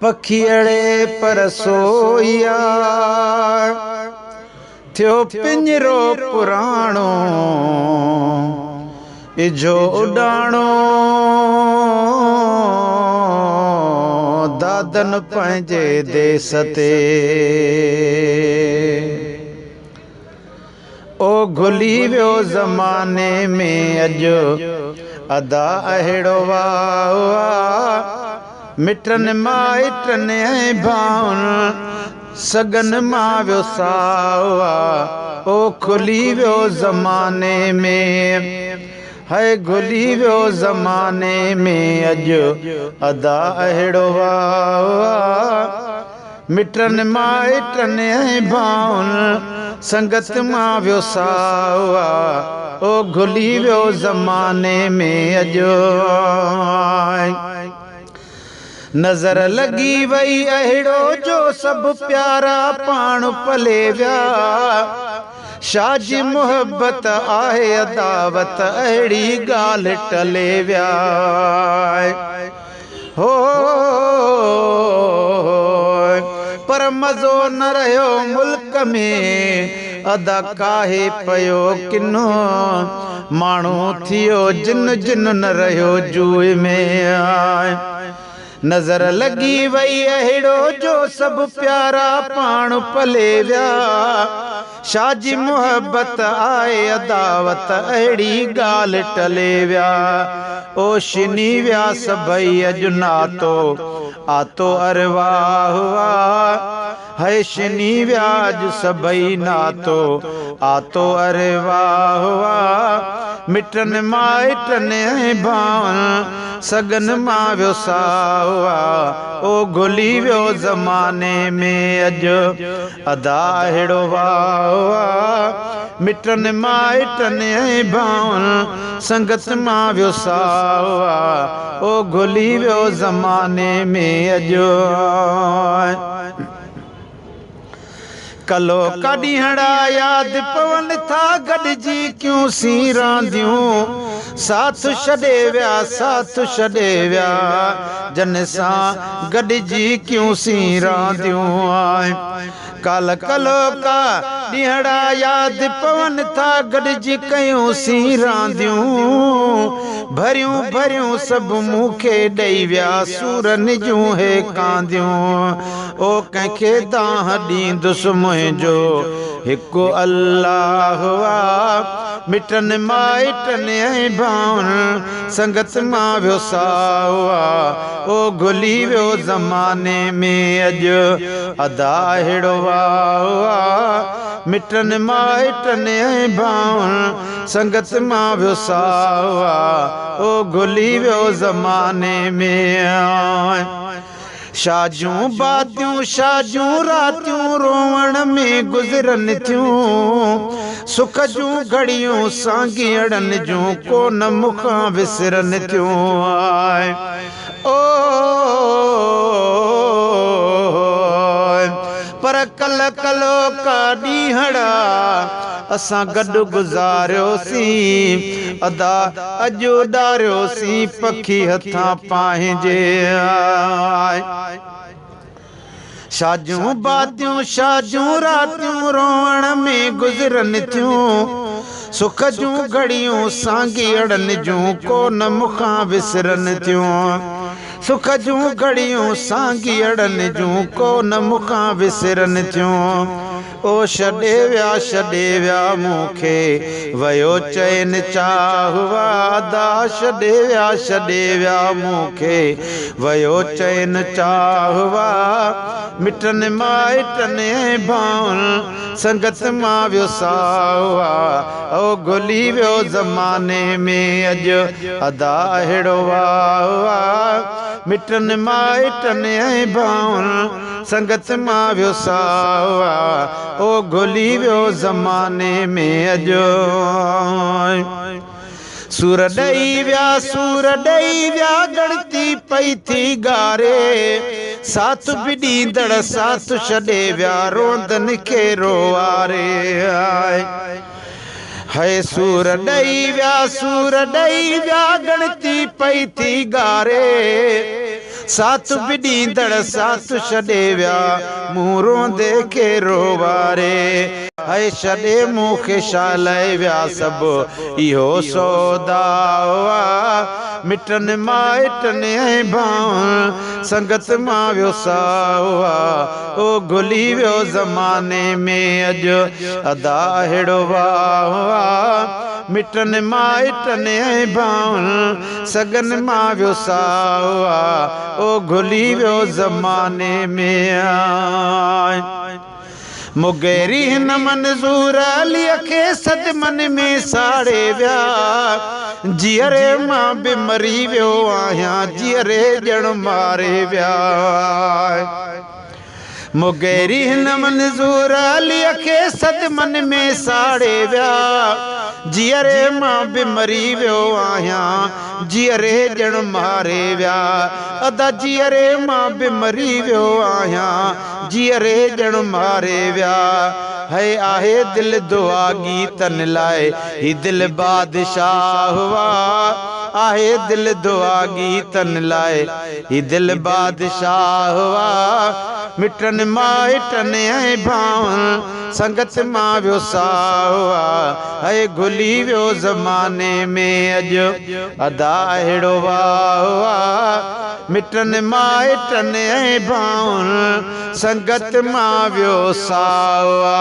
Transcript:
پکيئڙي پر سوئيا، ٿيو پڃرو پراڻو، اجهو اڏاڻو، دادن پنهنجي ديس تي. او گهلي ويو زماني ۾ اڄ ادا اهڙو واء آ، مٽن مائٽن ۽ ڀائن سڳن مان ويو ساء آ. او کلي ويو زماني ۾، هئي گهلي ويو زماني ۾ اڄ ادا اهڙو واء آ، مٽن مائٽن ۽ ڀائن سنگت مان ويو ساء آ. او گهلي ويو زماني ۾ اڄ. نظر لڳي وئي اهڙو جو سڀ پيارا پاڻ پلي ويا، شاهه جي محبت آهي عداوت اهڙي ڳالهه ٽلي ويا. هو پر مزو نه رهيو ملڪ ۾ ادا ڪاهي پيو ڪنو، ماڻهو ٿيو جن جن نه رهيو جوء ۾. نظر لڳي وئي اهڙو جو سڀ پيارا پاڻ پلي ويا، شاهه جي محبت آهي عداوت اهڙي ڳالهه ٽلي ويا. او شني ويا سڀئي اڄ ناتو آتو ارواح آ، هي شني ويا اڄ سڀئي ناتو آتو ارواح آ، مٽن مائٽن ۽ ڀائن سڳن مان ويو ساء آ. او گهلي ويو زماني ۾ اڄ ادا اهڙو واء آ، مٽن مائٽن ۽ ڀائن سنگت مان ويو ساء آ. او گهلي ويو زماني ۾ اڄ. ڪلو ڪا ڏينهڙا ياد پون ٿا، گڏجي ڪيون سين رانديون، ساٿ ڇڏي ويا، ساٿ ڇڏي ويا، جن سان گڏجي ڪيون سين رانديون. ڪال ڪلو ڪا ڏينهڙا ياد پون ٿا، گڏجي ڪيون سين رانديون، ڀريون ڀريون سڀ مون کي ڏئي ويا، سورن جون هي ڪانديون. او ڪنهن کي دانهن ڏيندس، منهنجو هڪ الله آ، مٽن مائٽن ۽ ڀائن سنگت مان ويو ساء آ. او گهلي ويو زماني ۾ اڄ ادا اهڙو واء آ، مٽن مائٽن ۽ ڀائن سنگت مان ويو ساء آ. او گهلي ويو زماني ۾. شاهه باتيون شاهه راتيون روئڻ ۾ گذرن ٿيون، سک جون گهڙيون سانگيئڙن جون ڪونه مون کان وسرن ٿيون. او پر ڪل ڪلو ڪا ڏينهڙا اسان گڏ گذاريوسين، ادا اڄ اڏاريوسين پکي هٿان پنهنجي. شاهه باتيون شاهه راتيون روئڻ ۾ گذرن ٿيون، سک جون گهڙيون سانگيئڙن جون ڪونه مون کان وسرن ٿيون، سک جون گهڙيون سانگيئڙن جون ڪونه مون کان وسرن ٿيون. او ڇڏي ويا، ڇڏي ويا مون کي، ويو چين چاهه ادا، ڇڏي ويا، ڇڏي ويا مون کي، ويو چين چاهه، مٽن مائٽن ۽ ڀائن سنگت مان ويو ساء آ. او گهلي ويو زماني ۾ اڄ ادا اهڙو واء آ، مٽن مائٽن ۽ ڀائن سنگت مان ويو ساء آ. او گهلي ويو زماني ۾ اڄ. سور ڏئي ويا، سور ڏئي ويا، ڳڻتي پئي ٿي ڳاري، ساٿ به ڏيندڙ ساٿ ڇڏي ويا، روئندن کي روئاري. هي سور ڏئي ويا، سور ڏئي ويا، ڳڻتي پئي ٿي ڳاري، ساٿ به ڏيندڙ ساٿ ڇڏي ويا، مون روئندي کي روئاري. هي ڇڏي مون کي ڇا لئه ويا سڀ اهو سوداء آ. مٽن مائٽن ۽ ڀائن سنگت مان ويو ساء آ. او گهلي ويو زماني ۾ اڄ ادا اهڙو واء آ. مٽن مائٽن ۽ ڀائن سڳن مان ويو ساء آ. او گهلي ويو زماني ۾. مغيري هن منظور عليء کي صدمن ۾ ساڙي ويا. جيئري مان به مري ويو آهيان، جيئري ڄڻ ماري ويا. مغيري هن منظور عليء کي صدمن ۾ ساڙي ويا. جيئري مان به مري ويو آهيان، جيئري ڄڻ ماري ويا. ادا جيئري مان به مري ويو آهيان، جيئري ڄڻ ماري ويا. هي آهي دل دعا گيتن لاء، هي دل بادشاهه آ. آهي دل دعا گيتن لاء، هي دل بادشاهه آ. مٽن مائٽن ۽ ڀائن سنگت مان ويو ساء آ. هي گهلي ويو زماني ۾ اڄ ادا اهڙو واء آ. مٽن مائٽن ۽ ڀائن سنگت مان ويو ساء آ.